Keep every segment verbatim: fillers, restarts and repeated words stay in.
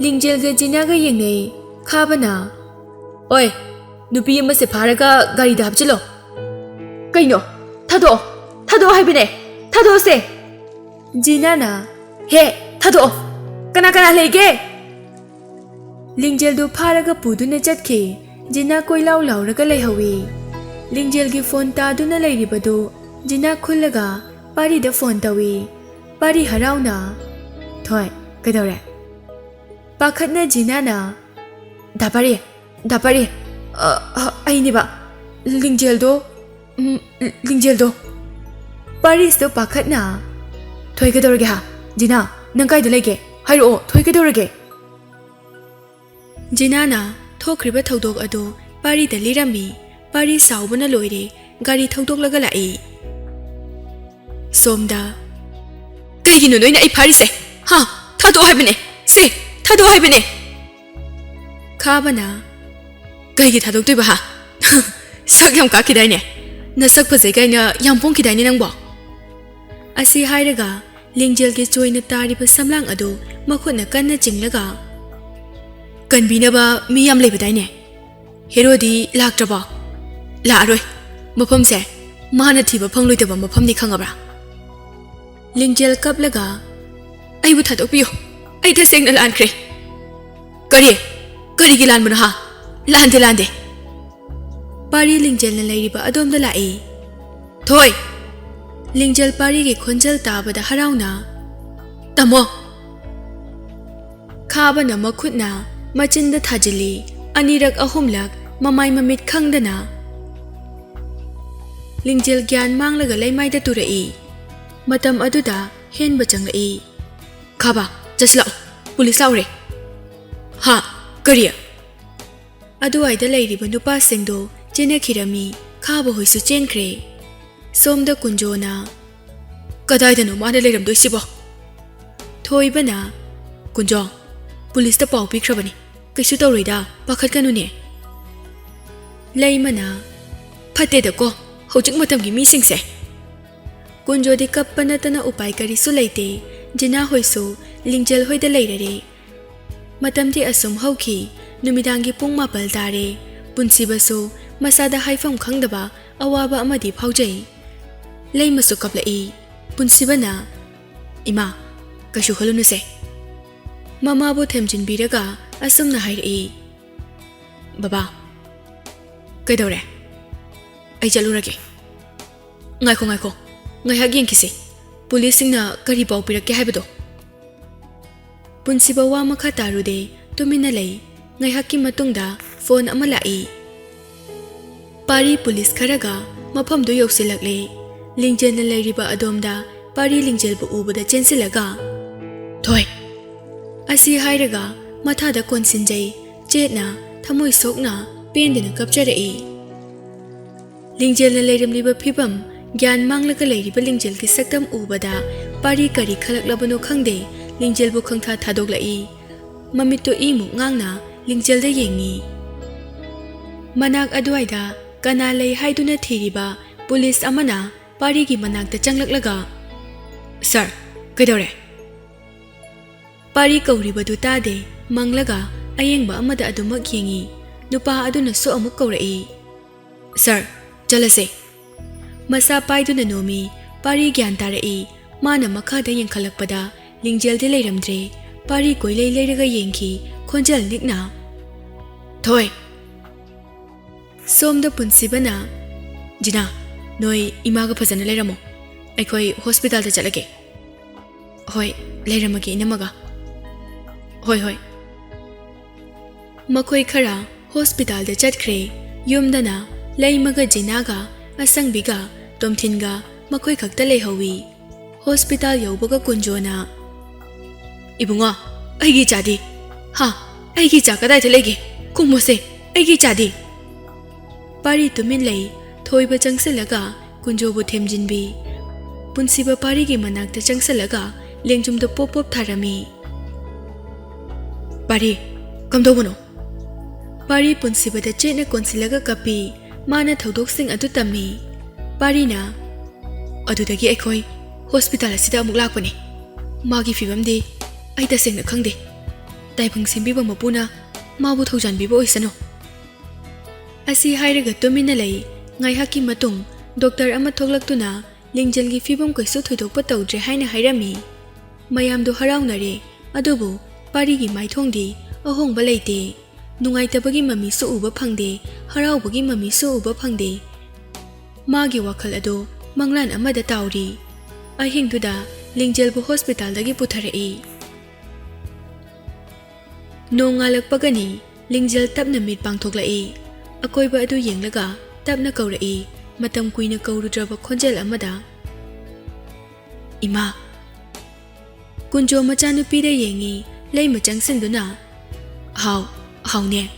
ꯂꯤꯡꯖꯦꯜꯒ ꯖꯤꯅꯥꯒ ꯌꯦꯡꯅꯩ꯫ ꯈꯥꯕꯅ, "ꯑꯣꯏ, ꯅꯨꯄꯤ ꯑꯃꯁꯦ ꯐꯥꯔꯒ ꯒꯥꯔꯤꯗ ꯍꯥꯞꯆꯤꯜꯂꯣ꯫ ꯀꯩꯅꯣ? ꯊꯥꯗꯣꯛꯑꯣ, ꯊꯥꯗꯣꯛꯑꯣ ꯍꯥꯏꯕꯅꯦ, ꯊꯥꯗꯣꯛꯑꯣꯁꯦ!" ꯖꯤꯅꯥꯅ, "ꯍꯦ, ꯊꯥꯗꯣꯛꯑꯣ, ꯀꯅꯥ ꯀꯅꯥ ꯂꯩꯒꯦ?" ꯂꯤꯡꯖꯦꯜꯗꯨ ꯐꯥꯔꯒ ꯄꯨꯗꯨꯅ ꯆꯠꯈꯤ꯫ ꯖꯤꯅꯥ ꯀꯣꯏꯂꯥꯎ ꯂꯥꯎꯔꯒ ꯂꯩꯍꯧꯏ꯫ ꯂꯤꯡꯖꯦꯜꯒꯤ ꯐꯣꯟ ꯇꯥꯗꯨꯅ ꯂꯩꯔꯤꯕꯗꯨ ꯖꯤꯅꯥ ꯈꯨꯜꯂꯒ ꯄꯥꯔꯤꯗ ꯐꯣꯟ ꯇꯧꯏ꯫ ꯄꯥꯔꯤ ꯍꯔꯥꯎꯅ, "ꯊꯣꯏ, ꯀꯩꯗꯧꯔꯦ?" ꯄꯥꯈꯠꯅ ꯖꯤꯅꯥꯅ, "ꯗꯥ ꯄꯥꯔꯤ, ꯗꯥ ꯄꯥꯔꯤ, ꯑ, ꯑ, ꯑꯩꯅꯦꯕ, ꯂꯤꯡꯖꯦꯜꯗꯣ, ꯎꯝ, ꯂꯤꯡꯖꯦꯜꯗꯣ꯫" ꯄꯥꯔꯤꯁꯇꯣ ꯄꯥꯈꯠꯅ, "ꯊꯣꯏ, ꯀꯩꯗꯧꯔꯒꯦ ꯍꯥ? ꯖꯤꯅꯥ, ꯅꯪ ꯀꯥꯏꯗ ꯂꯩꯒꯦ? ꯍꯥꯏꯔꯛꯑꯣ, ꯊꯣꯏ, ꯀꯩꯗꯧꯔꯒꯦ?" ꯖꯤꯅꯥꯅ ꯊꯣꯛꯈ꯭ꯔꯤꯕ ꯊꯧꯗꯣꯛ ꯑꯗꯨ ꯄꯥꯔꯤꯗ ꯂꯤꯔꯝꯃꯤ꯫ ꯄꯥꯔꯤ ꯁꯥꯎꯕꯅ ꯂꯣꯏꯔꯦ꯫ ꯒꯥꯔꯤ ꯊꯧꯗꯣꯛꯂꯒ ꯂꯥꯛꯏ꯫ ꯁꯣꯝꯗ, "ꯀꯩꯒꯤꯅꯣ ꯅꯣꯏꯅ ꯑꯩ ꯐꯥꯔꯤꯁꯦ? ꯍꯥ? ꯊꯥꯗꯣꯛꯑꯣ ꯍꯥꯏꯕꯅꯦ꯫ ꯁꯦ, ꯊꯥꯗꯣꯛꯑꯣ ꯍꯥꯏꯕꯅꯦ꯫" ꯈꯥꯕꯅ, "ꯀꯩꯒꯤ ꯊꯥꯗꯣꯛꯇꯣꯏꯕ ꯍꯥ? ꯁꯛ ꯌꯥꯝ ꯀꯥꯛꯈꯤꯗꯥꯏꯅꯦ? ꯅꯁꯛ ꯐꯖꯩ ꯀꯥꯏꯅ ꯌꯥꯝ ꯄꯣꯡꯈꯤꯗꯥꯏꯅꯦ ꯅꯪꯕꯣ?" ꯑꯁꯤ ꯍꯥꯏꯔꯒ ꯂꯤꯡꯖꯦꯜꯒꯤ ꯆꯣꯏꯅ ꯇꯥꯔꯤꯕ ꯁꯝꯂꯥꯡ ꯑꯗꯨ ꯃꯈꯨꯠꯅ ꯀꯟꯅ ꯆꯤꯡꯂꯒ, "ꯀꯟꯕꯤꯅꯕ ꯃꯤ ꯌꯥꯝ ꯂꯩꯕꯗꯥꯏꯅꯦ? ꯍꯦꯔꯣꯗꯤ ꯂꯥꯛꯇ꯭ꯔꯕꯣ?" "ꯂꯥꯛꯑꯔꯣꯏ꯫ ꯃꯐꯝꯁꯦ ꯃꯥꯅ ꯊꯤꯕ ꯐꯪꯂꯣꯏꯗꯕ ꯃꯐꯝꯅꯤ, ꯈꯪꯉꯕ꯭ꯔꯥ?" ꯂꯤꯡꯖꯦꯜ ꯀꯞꯂꯒ, "ꯑꯩꯕꯨ ꯊꯥꯗꯣꯛꯄꯤꯌꯨ꯫ ꯑꯩ ꯇꯁꯦꯡꯅ ꯂꯥꯟꯈ꯭ꯔꯦ꯫" "ꯀꯔꯤ? ꯀꯔꯤꯒꯤ ꯂꯥꯟꯕꯅꯣ ꯍꯥ? ꯂꯥꯟꯗꯦ, ꯂꯥꯟꯗꯦ꯫" ꯄꯥꯔꯤ ꯂꯤꯡꯖꯦꯜꯅ ꯂꯩꯔꯤꯕ ꯑꯗꯣꯝꯗ ꯂꯥꯛꯏ꯫ "ꯊꯣꯏ!" ꯂꯤꯡꯖꯦꯜ ꯄꯥꯔꯤꯒꯤ ꯈꯣꯟꯖꯦꯜ ꯇꯥꯕꯗ ꯍꯔꯥꯎꯅ, "ꯇꯥꯃꯣ!" ꯈꯥꯕꯅ ꯃꯈꯨꯠꯅ ꯃꯆꯤꯟꯗ ꯊꯥꯖꯤꯜꯂꯤ꯫ ꯑꯅꯤꯔꯛ ꯑꯍꯨꯝꯂꯛ ꯃꯃꯥꯏ ꯃꯃꯤꯠ ꯈꯪꯗꯅ ꯂꯤꯡꯖꯦꯜ ꯒ꯭ꯌꯥꯟ ꯃꯥꯡꯂꯒ ꯂꯩꯃꯥꯏꯗ ꯇꯨꯔꯛꯏ꯫ ꯃꯇꯝ ꯑꯗꯨꯗ ꯍꯦꯟꯕ ꯆꯪꯂꯛꯏ꯫ "ꯈꯥꯕ, ꯆꯠꯁꯤ ꯂꯥꯛꯑꯣ, ꯄꯨꯂꯤꯁ ꯂꯥꯛꯎꯔꯦ꯫" "ꯍꯥ? ꯀꯔꯤ?" ꯑꯗꯨꯋꯥꯏꯗ ꯂꯩꯔꯤꯕ ꯅꯨꯄꯥꯁꯤꯡꯗꯣ ꯆꯦꯟꯅꯈꯤꯔꯝꯃꯤ꯫ ꯈꯥꯕ ꯍꯣꯏꯁꯨ ꯆꯦꯟꯈ꯭ꯔꯦ꯫ ꯁꯣꯝꯗ ꯀꯨꯟꯖꯣꯅ, "ꯀꯗꯥꯏꯗꯅꯣ ꯃꯥꯅ ꯂꯩꯔꯝꯗꯣꯏꯁꯤꯕꯣ?" ꯊꯣꯏꯕꯅ, "ꯀꯨꯟꯖꯣ, ꯄꯨꯂꯤꯁꯇ ꯄꯥꯎ ꯄꯤꯈ꯭ꯔꯕꯅꯤ, ꯀꯩꯁꯨ ꯇꯧꯔꯣꯏꯗ, ꯄꯥꯈꯠꯀꯅꯨꯅꯦ꯫" ꯂꯩꯃꯅ, "ꯐꯠꯇꯦꯗꯀꯣ ꯍꯧꯖꯤꯛ ꯃꯇꯝꯒꯤ ꯃꯤꯁꯤꯡꯁꯦ꯫" ꯀꯨꯟꯖꯣꯗꯤ ꯀꯞꯄ ꯅꯠꯇꯅ ꯎꯄꯥꯏ ꯀꯔꯤꯁꯨ ꯂꯩꯇꯦ꯫ ꯖꯤꯅꯥ ꯍꯣꯏꯁꯨ ꯂꯤꯡꯖꯦꯜ ꯍꯣꯏꯗ ꯂꯩꯔꯔꯦ꯫ ꯃꯇꯝꯗꯤ ꯑꯁꯨꯝ ꯍꯧꯈꯤ꯫ ꯅꯨꯃꯤꯗꯥꯡꯒꯤ ꯄꯨꯡ ꯃꯥꯄꯜ ꯇꯥꯔꯦ꯫ ꯄꯨꯟꯁꯤꯕꯁꯨ ꯃꯁꯥꯗ ꯍꯥꯏꯐꯝ ꯈꯪꯗꯕ ꯑꯋꯥꯕ ꯑꯃꯗꯤ ꯐꯥꯎꯖꯩ꯫ ꯂꯩꯃꯁꯨ ꯀꯞꯂꯛꯏ꯫ ꯄꯨꯟꯁꯤꯕꯅ, "ꯏꯃꯥ, ꯀꯩꯁꯨ ꯈꯜꯂꯨꯅꯨꯁꯦ꯫" ꯃꯃꯥꯕꯨ ꯊꯦꯝꯖꯤꯟꯕꯤꯔꯒ ꯑꯁꯨꯝꯅ ꯍꯥꯏꯔꯛꯏ, "ꯕꯕꯥ, ꯀꯩꯗꯧꯔꯦ? ꯑꯩ ꯆꯠꯂꯨꯔꯒꯦ꯫" "ꯉꯥꯏꯈꯣ, ꯉꯥꯏꯈꯣ꯫ ꯉꯥꯏꯍꯥꯛ ꯌꯦꯡꯈꯤꯁꯤ꯫ ꯄꯨꯂꯤꯁꯁꯤꯡꯅ ꯀꯔꯤ ꯄꯥꯎ ꯄꯤꯔꯛꯀꯦ ꯍꯥꯏꯕꯗꯣ꯫" ꯄꯨꯟꯁꯤꯕ ꯋꯥ ꯃꯈꯥ ꯇꯥꯔꯨꯗꯦ, ꯇꯨꯃꯤꯟꯅ ꯂꯩ꯫ ꯉꯥꯏꯍꯥꯛꯀꯤ ꯃꯇꯨꯡꯗ ꯐꯣꯟ ꯑꯃ ꯂꯥꯛꯏ꯫ ꯄꯥꯔꯤ ꯄꯨꯂꯤꯁ ꯈꯔꯒ ꯃꯐꯝꯗꯨ ꯌꯧꯁꯤꯜꯂꯛꯂꯦ꯫ ꯂꯤꯡꯖꯦꯜꯅ ꯂꯩꯔꯤꯕ ꯑꯗꯣꯝꯗ ꯄꯥꯔꯤ ꯂꯤꯡꯖꯦꯜꯕꯨ ꯎꯕꯗ ꯆꯦꯟꯁꯤꯜꯂꯒ, "ꯊꯣꯏ!" ꯑꯁꯤ ꯍꯥꯏꯔꯒ ꯃꯊꯥꯗ ꯀꯣꯟꯁꯤꯟꯖꯩ꯫ ꯆꯦꯠꯅ, ꯊꯃꯣꯏ ꯁꯣꯛꯅ, ꯄꯦꯟꯗꯅ ꯀꯞꯆꯔꯛꯏ꯫ ꯂꯤꯡꯖꯦꯜꯅ ꯂꯩꯔꯝꯂꯤꯕ ꯐꯤꯕꯝ, ꯒ꯭ꯌꯥꯟ ꯃꯥꯡꯂꯒ ꯂꯩꯔꯤꯕ ꯂꯤꯡꯖꯦꯜꯒꯤ ꯁꯛꯇꯝ ꯎꯕꯗ ꯄꯥꯔꯤ ꯀꯔꯤ ꯈꯜꯂꯛꯂꯕꯅꯣ ꯈꯪꯗꯦ, ꯂꯤꯡꯖꯦꯜꯕꯨ ꯈꯪꯊꯥ ꯊꯥꯗꯣꯛꯂꯛꯏ꯫ ꯃꯃꯤꯠꯇꯨ ꯏꯃꯨꯛ ꯉꯥꯡꯅ ꯂꯤꯡꯖꯦꯜꯗ ꯌꯦꯡꯉꯤ꯫ ꯃꯅꯥꯛ ꯑꯗꯨꯋꯥꯏꯗ ꯀꯅꯥ ꯂꯩ ꯍꯥꯏꯗꯨꯅ ꯊꯤꯔꯤꯕ ꯄꯨꯂꯤꯁ ꯑꯃꯅ ꯄꯥꯔꯤꯒꯤ ꯃꯅꯥꯛꯇ ꯆꯪꯂꯛꯂꯒ, "ꯁꯥꯔ, ꯀꯩꯗꯧꯔꯦ?" ꯄꯥꯔꯤ ꯀꯧꯔꯤꯕꯗꯨ ꯇꯥꯗꯦ, ꯃꯪꯂꯒ ꯑꯌꯦꯡꯕ ꯑꯃꯗ ꯑꯗꯨꯃꯛ ꯌꯦꯡꯉꯤ꯫ ꯅꯨꯄꯥ ꯑꯗꯨꯅꯁꯨ ꯑꯃꯨꯛ ꯀꯧꯔꯛꯏ, "ꯁꯥꯔ, ꯆꯠꯂꯁꯦ꯫" ꯃꯁꯥ ꯄꯥꯏꯗꯨꯅ ꯅꯣꯝꯃꯤ꯫ ꯄꯥꯔꯤ ꯒ꯭ꯌꯥꯟ ꯇꯥꯔꯛꯏ꯫ ꯃꯥꯅ ꯃꯈꯥꯗ ꯌꯦꯡꯈꯠꯂꯛꯄꯗ ꯂꯤꯡꯖꯦꯜꯗꯤ ꯂꯩꯔꯝꯗ꯭ꯔꯦ꯫ ꯄꯥꯔꯤ ꯀꯣꯏꯂꯩ ꯂꯩꯔꯒ ꯌꯦꯡꯈꯤ, ꯈꯣꯟꯖꯦꯜ ꯅꯤꯛꯅ, "ꯊꯣꯏ!" ꯁꯣꯝꯗ ꯄꯨꯟꯁꯤꯕꯅ, "ꯖꯤꯅꯥ, ꯅꯣꯏ ꯏꯃꯥꯒ ꯐꯖꯅ ꯂꯩꯔꯝꯃꯣ꯫ ꯑꯩꯈꯣꯏ ꯍꯣꯁꯄꯤꯇꯥꯜꯗ ꯆꯠꯂꯒꯦ꯫" "ꯍꯣꯏ, ꯂꯩꯔꯝꯃꯒꯦ, ꯏꯅꯝꯃꯒ꯫" "ꯍꯣꯏ, ꯍꯣꯏ꯫" ꯃꯈꯣꯏ ꯈꯔ ꯍꯣꯁꯄꯤꯇꯥꯜꯗ ꯆꯠꯈ꯭ꯔꯦ꯫ ꯌꯨꯝꯗꯅ ꯂꯩꯃꯒ ꯖꯤꯅꯥꯒ ꯑꯁꯪꯕꯤꯒ ꯇꯣꯝꯊꯤꯟꯒ ꯃꯈꯣꯏ ꯈꯛꯇ ꯂꯩꯍꯧꯋꯤ꯫ ꯍꯣꯁꯄꯤꯇꯥꯜ ꯌꯧꯕꯒ ꯀꯨꯟꯖꯣꯅ, "ꯏꯕꯨꯡꯉꯣ, ꯑꯩꯒꯤ ꯏꯆꯥꯗꯤ? ꯍꯥ? ꯑꯩꯒꯤ ꯏꯆꯥ ꯀꯗꯥꯏꯗ ꯂꯩꯒꯦ? ꯀꯨꯝꯃꯣꯁꯦ, ꯑꯩꯒꯤ ꯏꯆꯥꯗꯤ?" ꯄꯥꯔꯤ ꯇꯨꯃꯤꯟ ꯂꯩ꯫ ꯊꯣꯏꯕ ꯆꯪꯁꯤꯜꯂꯒ ꯀꯨꯟꯖꯣꯕꯨ ꯊꯦꯝꯖꯤꯟꯕꯤ꯫ ꯄꯨꯟꯁꯤꯕ ꯄꯥꯔꯤꯒꯤ ꯃꯅꯥꯛꯇ ꯆꯪꯁꯤꯜꯂꯒ ꯂꯦꯡꯖꯨꯝꯗ ꯄꯣꯞ ꯄꯣꯞ ꯊꯥꯔꯝꯃꯤ꯫ "ꯄꯥꯔꯤ, ꯀꯝꯗꯧꯕꯅꯣ?" ꯄꯥꯔꯤ ꯄꯨꯟꯁꯤꯕꯗ ꯆꯦꯠꯅ ꯀꯣꯟꯁꯤꯜꯂꯒ ꯀꯞꯄꯤ꯫ ꯃꯥꯅ ꯊꯧꯗꯣꯛꯁꯤꯡ ꯑꯗꯨ ꯇꯝꯃꯤ꯫ ꯄꯥꯔꯤꯅ, "ꯑꯗꯨꯗꯒꯤ ꯑꯩꯈꯣꯏ ꯍꯣꯁꯄꯤꯇꯥꯜ ꯑꯁꯤꯗ ꯑꯃꯨꯛ ꯂꯥꯛꯄꯅꯤ꯫ ꯃꯥꯒꯤ ꯐꯤꯕꯝꯗꯤ ꯑꯩ ꯇꯁꯦꯡꯅ ꯈꯪꯗꯦ꯫ ꯇꯥꯏꯕꯪ ꯁꯦꯝꯕꯤꯕ ꯃꯄꯨꯅ ꯃꯥꯕꯨ ꯊꯧꯖꯥꯟꯕꯤꯕ ꯑꯣꯏꯁꯅꯨ꯫ ꯑꯁꯤ ꯍꯥꯏꯔꯒ ꯇꯨꯃꯤꯟꯅ ꯂꯩ꯫ ꯉꯥꯏꯍꯥꯛꯀꯤ ꯃꯇꯨꯡ ꯗꯣꯛꯇꯔ ꯑꯃ ꯊꯣꯛꯂꯛꯇꯨꯅ ꯂꯤꯡꯖꯦꯜꯒꯤ ꯐꯤꯕꯝ ꯀꯩꯁꯨ ꯊꯣꯏꯗꯣꯛꯄ ꯇꯧꯗ꯭ꯔꯦ ꯍꯥꯏꯅ ꯍꯥꯏꯔꯝꯃꯤ꯫ ꯃꯌꯥꯝꯗꯨ ꯍꯔꯥꯎꯅꯔꯦ, ꯑꯗꯨꯕꯨ ꯄꯥꯔꯤꯒꯤ ꯃꯥꯏꯊꯣꯡꯗꯤ ꯑꯍꯣꯡꯕ ꯂꯩꯇꯦ꯫ ꯅꯨꯡꯉꯥꯏꯇꯕꯒꯤ ꯃꯃꯤꯁꯨ ꯎꯕ ꯐꯪꯗꯦ, ꯍꯔꯥꯎꯕꯒꯤ ꯃꯃꯤꯁꯨ ꯎꯕ ꯐꯪꯗꯦ꯫ ꯃꯥꯒꯤ ꯋꯥꯈꯜ ꯑꯗꯨ ꯃꯪꯂꯥꯟ ꯑꯃꯗ ꯇꯥꯎꯔꯤ꯫ ꯑꯍꯤꯡꯗꯨꯗ ꯂꯤꯡꯖꯦꯜꯕꯨ ꯍꯣꯁꯄꯤꯇꯥꯜꯗꯒꯤ ꯄꯨꯊꯔꯛꯏ꯫ ꯅꯣꯡ ꯉꯥꯜꯂꯛꯄꯒꯅꯤ꯫ ꯂꯤꯡꯖꯦꯜ ꯇꯞꯅ ꯃꯤꯠ ꯄꯥꯡꯊꯣꯛꯂꯛꯏ꯫ ꯑꯀꯣꯏꯕ ꯑꯗꯨ ꯌꯦꯡꯂꯒ ꯇꯞꯅ ꯀꯧꯔꯛꯏ꯫ ꯃꯇꯝ ꯀꯨꯏꯅ ꯀꯧꯔꯨꯗ꯭ꯔꯕ ꯈꯣꯟꯖꯦꯜ ꯑꯃꯗ, "ꯏꯃꯥ!" ꯀꯨꯟꯖꯣ ꯃꯆꯥꯅꯨꯄꯤꯗ ꯌꯦꯡꯉꯤ꯫ ꯂꯩꯃ ꯆꯪꯁꯤꯟꯗꯨꯅ, "ꯍꯥꯎ, ꯍꯥꯎꯅꯦ,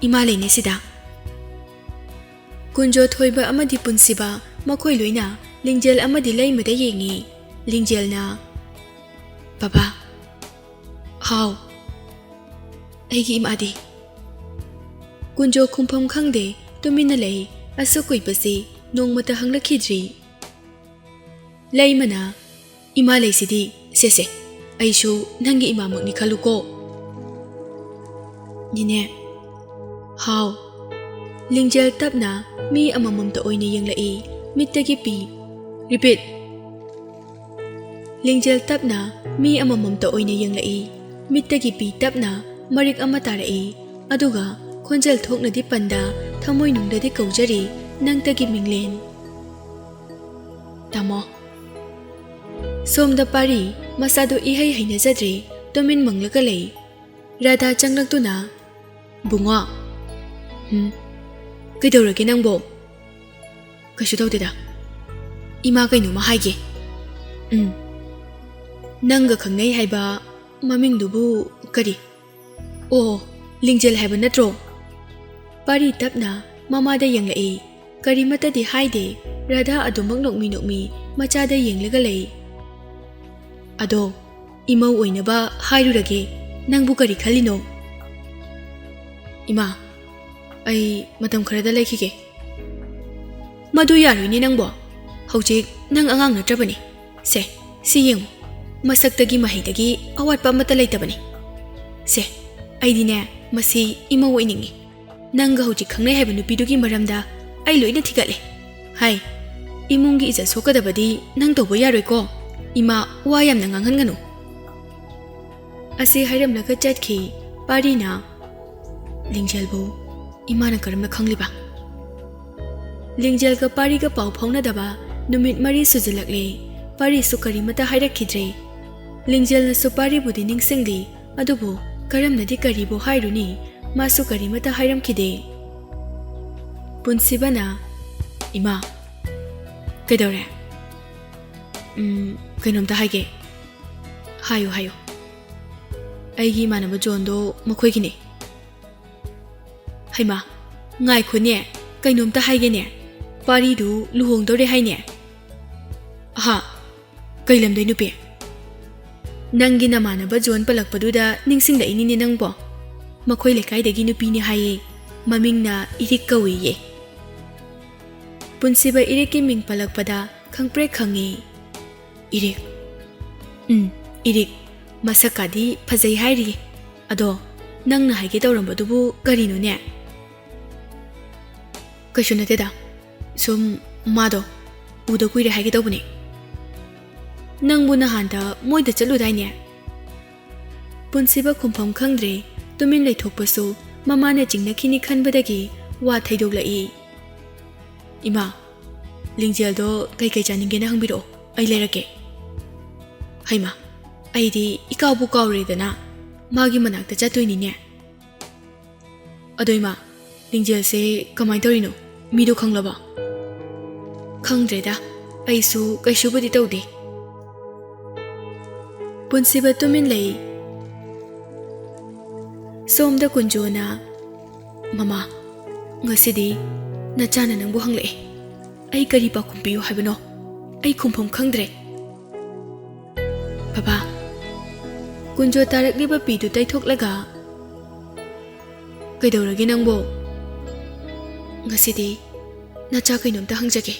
ꯏꯃꯥ ꯂꯩꯅꯦ ꯁꯤꯗ꯫" ꯀꯨꯟꯖꯣ ꯊꯣꯏꯕ ꯑꯃꯗꯤ ꯄꯨꯟꯁꯤꯕ ꯃꯈꯣꯏ ꯂꯣꯏꯅ ꯂꯤꯡꯖꯦꯜ ꯑꯃꯗꯤ ꯂꯩꯃꯗ ꯌꯦꯡꯉꯤ꯫ ꯂꯤꯡꯖꯦꯜꯅ, "ꯕꯕꯥ꯫" "ꯍꯥꯎ?" "ꯑꯩꯒꯤ ꯏꯃꯥꯗꯤ?" ꯀꯨꯟꯖꯣ ꯈꯨꯝꯐꯝ ꯈꯪꯗꯦ, ꯇꯨꯃꯤꯟꯅ ꯂꯩ꯫ ꯑꯁꯨꯛ ꯀꯨꯏꯕꯁꯤ ꯅꯣꯡꯃꯇ ꯍꯪꯂꯛꯈꯤꯗ꯭ꯔꯤ꯫ ꯂꯩꯃꯅ, "ꯏꯃꯥ ꯂꯩꯁꯤꯗꯤ, ꯁꯦ ꯁꯦ, ꯑꯩꯁꯨ ꯅꯪꯒꯤ ꯏꯃꯥꯃꯛꯅꯤ ꯈꯜꯂꯨꯀꯣ꯫" "ꯅꯦꯅꯦ꯫" "ꯍꯥꯎ?" ꯂꯤꯡꯖꯦꯜ ꯇꯞꯅ ꯃꯤ ꯑꯃꯃꯝꯇ ꯑꯣꯏꯅ ꯌꯦꯡꯂꯛꯏ꯫ ꯃꯤꯠꯇꯒꯤ ꯄꯤ꯫ Repeat꯫ ꯂꯤꯡꯖꯦꯜ ꯇꯞꯅ ꯃꯤ ꯑꯃꯃꯝꯇ ꯑꯣꯏꯅ ꯌꯦꯡꯂꯛꯏ꯫ ꯃꯤꯠꯇꯒꯤ ꯄꯤ ꯇꯞꯅ ꯃꯔꯤꯛ ꯑꯃ ꯇꯥꯔꯛꯏ꯫ ꯑꯗꯨꯒ ꯈꯣꯟꯖꯦꯜ ꯊꯣꯛꯅꯗꯤ ꯄꯟꯗ, ꯊꯃꯣꯏꯅꯨꯡꯗꯗꯤ ꯀꯧꯖꯔꯤ, ꯅꯪꯇꯒꯤ ꯃꯤꯡꯂꯦꯟ꯫ "ꯇꯥꯃꯣ꯫" ꯁꯣꯝꯗ ꯄꯥꯔꯤ ꯃꯁꯥꯗꯨ ꯏꯍꯩ ꯍꯩꯅꯖꯗ꯭ꯔꯦ, ꯇꯨꯃꯤꯟ ꯃꯪꯂꯒ ꯂꯩ꯫ ꯔꯥꯙꯥ ꯆꯪꯂꯛꯇꯨꯅ, "ꯕꯨꯡꯉꯣ꯫" "ꯍꯨꯝ? ꯀꯩꯗꯧꯔꯒꯦ ꯅꯪꯕꯣ?" "ꯀꯩꯁꯨ ꯇꯧꯗꯦꯗ꯫ ꯏꯃꯥ ꯀꯩꯅꯣꯝꯃ ꯍꯥꯏꯒꯦ꯫" "ꯎꯝ꯫ ꯅꯪꯒ ꯈꯪꯅꯩ ꯍꯥꯏꯕ ꯃꯃꯤꯡꯗꯨꯕꯨ ꯀꯔꯤ? ꯑꯣ, ꯂꯤꯡꯖꯦꯜ ꯍꯥꯏꯕ ꯅꯠꯇ꯭ꯔꯣ?" ꯄꯥꯔꯤ ꯇꯞꯅ ꯃꯃꯥꯗ ꯌꯦꯡꯂꯛꯏ꯫ ꯀꯔꯤꯃꯠꯇꯗꯤ ꯍꯥꯏꯗꯦ꯫ ꯔꯥꯙꯥ ꯑꯗꯨꯃꯛ ꯅꯣꯛꯃꯤ ꯅꯣꯛꯃꯤ ꯃꯆꯥꯗ ꯌꯦꯡꯂꯒ ꯂꯩ꯫ "ꯑꯗꯣ, ꯏꯃꯧ ꯑꯣꯏꯅꯕ ꯍꯥꯏꯔꯨꯔꯒꯦ꯫ ꯅꯪꯕꯨ ꯀꯔꯤ ꯈꯜꯂꯤꯅꯣ?" "ꯏꯃꯥ, ꯑꯩ ꯃꯇꯝ ꯈꯔꯗ ꯂꯩꯈꯤꯒꯦ꯫" "ꯃꯗꯨ ꯌꯥꯔꯣꯏꯅꯦ ꯅꯪꯕꯣ꯫ ꯍꯧꯖꯤꯛ ꯅꯪ ꯑꯉꯥꯡ ꯅꯠꯇ꯭ꯔꯕꯅꯤ꯫ ꯁꯦ, ꯁꯤ ꯌꯦꯡꯉꯨ꯫ ꯃꯁꯛꯇꯒꯤ ꯃꯍꯩꯗꯒꯤ ꯑꯋꯥꯠꯄ ꯑꯃꯠꯇ ꯂꯩꯇꯕꯅꯤ꯫ ꯁꯦ, ꯑꯩꯗꯤꯅꯦ, ꯃꯁꯤ ꯏꯃꯧ ꯑꯣꯏꯅꯤꯡꯉꯤ꯫ ꯅꯪꯒ ꯍꯧꯖꯤꯛ ꯈꯪꯅꯩ ꯍꯥꯏꯕ ꯅꯨꯄꯤꯗꯨꯒꯤ ꯃꯔꯝꯗ ꯑꯩ ꯂꯣꯏꯅ ꯊꯤꯒꯠꯂꯦ꯫ ꯍꯥꯏ, ꯏꯃꯨꯡꯒꯤ ꯏꯖꯠ ꯁꯣꯛꯀꯗꯕꯗꯤ ꯅꯪ ꯇꯧꯕ ꯌꯥꯔꯣꯏꯀꯣ꯫ ꯏꯃꯥ, ꯋꯥ ꯌꯥꯝꯅ ꯉꯥꯡꯍꯟꯒꯅꯨ꯫ ꯑꯁꯤ ꯍꯥꯏꯔꯝꯂꯒ ꯆꯠꯈꯤ ꯄꯥꯔꯤꯅ꯫ ꯂꯤꯡꯖꯦꯜꯕꯨ ꯏꯃꯥꯅ ꯀꯔꯝꯅ ꯈꯪꯂꯤꯕ? ꯂꯤꯡꯖꯦꯜꯒ ꯄꯥꯔꯤꯒ ꯄꯥꯎ ꯐꯥꯎꯅꯗꯕ ꯅꯨꯃꯤꯠ ꯃꯔꯤ ꯁꯨꯖꯤꯜꯂꯛꯂꯦ꯫ ꯄꯥꯔꯤꯁꯨ ꯀꯔꯤꯃꯠꯇ ꯍꯥꯏꯔꯛꯈꯤꯗ꯭ꯔꯦ꯫ ꯂꯤꯡꯖꯦꯜꯅꯁꯨ ꯄꯥꯔꯤꯕꯨꯗꯤ ꯅꯤꯡꯁꯤꯡꯂꯤ, ꯑꯗꯨꯕꯨ ꯀꯔꯝꯅꯗꯤ ꯀꯔꯤꯕꯨ ꯍꯥꯏꯔꯨꯅꯤ? ꯃꯥꯁꯨ ꯀꯔꯤꯃꯠꯇ ꯍꯥꯏꯔꯝꯈꯤꯗꯦ꯫ ꯄꯨꯟꯁꯤꯕꯅ, "ꯏꯃꯥ, ꯀꯩꯗꯧꯔꯦ?" "ꯎꯝ, ꯀꯩꯅꯣꯝꯇ ꯍꯥꯏꯒꯦ꯫" "ꯍꯥꯏꯌꯨ, ꯍꯥꯏꯌꯨ꯫" "ꯑꯩꯒꯤ ꯏꯃꯥꯟꯅꯕ ꯖꯣꯟꯗꯣ ꯃꯈꯣꯏꯒꯤꯅꯦ꯫" "ꯍꯩꯃꯥ, ꯉꯥꯏꯈꯣꯅꯦ, ꯀꯩꯅꯣꯝꯇ ꯍꯥꯏꯒꯦꯅꯦ꯫ ꯄꯥꯔꯤꯗꯨ ꯂꯨꯍꯣꯡꯗꯧꯔꯦ ꯍꯥꯏꯅꯦ?" "ꯑꯍꯥ, ꯀꯩ ꯂꯝꯗꯩ ꯅꯨꯄꯤ?" "ꯅꯪꯒꯤ ꯅꯃꯥꯟꯅꯕ ꯖꯣꯟ ꯄꯜꯂꯛꯄꯗꯨꯗ ꯅꯤꯡꯁꯤꯡꯂꯛꯏꯅꯤꯅꯦ ꯅꯪꯕꯣ꯫ ꯃꯈꯣꯏ ꯂꯩꯀꯥꯏꯗꯒꯤ ꯅꯨꯄꯤꯅꯦ ꯍꯥꯏꯌꯦ꯫ ꯃꯃꯤꯡꯅ ꯏꯔꯤꯛ ꯀꯧꯏꯌꯦ꯫" ꯄꯨꯟꯁꯤꯕ ꯏꯔꯤꯛꯀꯤ ꯃꯤꯡ ꯄꯜꯂꯛꯄꯗ ꯈꯪꯄ꯭ꯔꯦꯛ ꯈꯪꯉꯤ꯫ "ꯏꯔꯤꯛ?" "ꯎꯝ, ꯏꯔꯤꯛ꯫ ꯃꯁꯛꯀꯥꯗꯤ ꯐꯖꯩ ꯍꯥꯏꯔꯤ꯫ ꯑꯗꯣ ꯅꯪꯅ ꯍꯥꯏꯒꯦ ꯇꯧꯔꯝꯕꯗꯨꯕꯨ ꯀꯔꯤꯅꯣꯅꯦ?" "ꯀꯩꯁꯨ ꯅꯠꯇꯦꯗ, ꯁꯨꯝ ꯃꯥꯗꯣ ꯎꯗ ꯀꯨꯏꯔꯦ ꯍꯥꯏꯒꯦ ꯇꯧꯕꯅꯦ꯫" "ꯅꯪꯕꯨ ꯅꯍꯥꯟꯗ ꯃꯣꯏꯗ ꯆꯠꯂꯨꯗꯥꯏꯅꯦ?" ꯄꯨꯟꯁꯤꯕ ꯈꯨꯝꯐꯝ ꯈꯪꯗ꯭ꯔꯦ꯫ ꯇꯨꯃꯤꯟ ꯂꯩꯊꯣꯛꯄꯁꯨ ꯃꯃꯥꯅ ꯆꯤꯡꯅꯈꯤꯅꯤ ꯈꯟꯕꯗꯒꯤ ꯋꯥ ꯊꯩꯗꯣꯛꯂꯛꯏ꯫ "ꯏꯃꯥ, ꯂꯤꯡꯖꯦꯜꯗꯣ ꯀꯩꯀꯩ ꯆꯥꯅꯤꯡꯒꯦꯅ ꯍꯪꯕꯤꯔꯛꯑꯣ, ꯑꯩ ꯂꯩꯔꯛꯀꯦ꯫" "ꯍꯩꯃꯥ, ꯑꯩꯗꯤ ꯏꯀꯥꯎꯕꯨ ꯀꯥꯎꯔꯦꯗꯅ, ꯃꯥꯒꯤ ꯃꯅꯥꯛꯇ ꯆꯠꯇꯣꯏꯅꯤꯅꯦ꯫" "ꯑꯗꯣ ꯏꯃꯥ, ꯂꯤꯡꯖꯦꯜꯁꯦ ꯀꯃꯥꯏꯅ ꯇꯧꯔꯤꯅꯣ? ꯃꯤꯗꯣ ꯈꯪꯂꯕꯣ?" "ꯈꯪꯗ꯭ꯔꯦꯗ, ꯑꯩꯁꯨ ꯀꯩꯁꯨꯕꯨꯗꯤ ꯇꯧꯗꯦ꯫" ꯄꯨꯟꯁꯤꯕ ꯇꯨꯃꯤꯟ ꯂꯩ꯫ ꯁꯣꯝꯗ ꯀꯨꯟꯖꯣꯅ, "ꯃꯃꯥ, ꯉꯁꯤꯗꯤ ꯅꯆꯥꯅ ꯅꯪꯕꯨ ꯍꯪꯂꯛꯑꯦ꯫ ꯑꯩ ꯀꯔꯤ ꯄꯥꯎꯈꯨꯝ ꯄꯤꯌꯨ ꯍꯥꯏꯕꯅꯣ? ꯑꯩ ꯈꯨꯝꯐꯝ ꯈꯪꯗ꯭ꯔꯦ꯫" "ꯕꯕꯥ꯫" ꯀꯨꯟꯖꯣ ꯇꯥꯔꯛꯂꯤꯕ ꯄꯤꯗꯨ ꯇꯩꯊꯣꯛꯂꯒ, "ꯀꯩꯗꯧꯔꯒꯦ ꯅꯪꯕꯣ?" "ꯉꯁꯤꯗꯤ ꯅꯆꯥ ꯀꯩꯅꯣꯝꯇ ꯍꯪꯖꯒꯦ꯫"